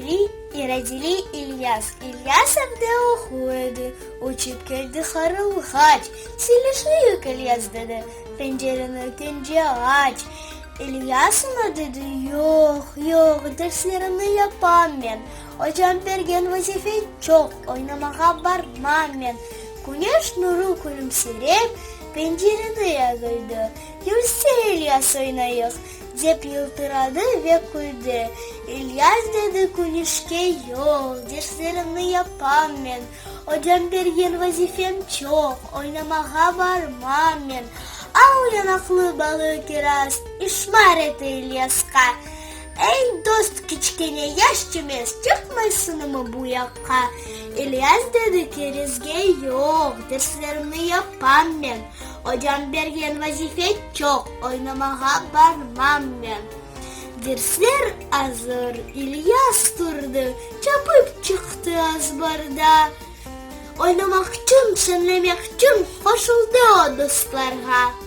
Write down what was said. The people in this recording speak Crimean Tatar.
İradeli, iradeli İlyas. İlyas evde oquy edi. Uçıp keldi qarılğaç. Söyleşeyik, İlyas, dedi, pencereni kence aç. İlyas oña dedi, Yoq, yoq, derslerimni yapam men. Ocam bergen vazife çoq, oynamağa barmam men. Küneş nuru külümsirep, pencereni egildi. Yürse, İlyas, oynayıq, dep yıltıradı ve küldi. İlyas dedi küneşke, Yoq, derslerimni yapam men. Ocam bergen vazifem çoq, oynamağa barmam men. Al yanaqlı balı kiraz, işmar etti İlyasqa. Ey, dost, kiçkene yaş çömez, çıqmaysıñmı bu yaqqa? İlyas dedi kerizge, Yoq, derslerimni yapam men. Ocam bergen vazife çoq, oynamağa barmam men. Dersler azır, İlyas turdı, çapıp çıqtı azbarda. Oynamaq içün, şeñlemek içün qoşuldı o dostlarğa.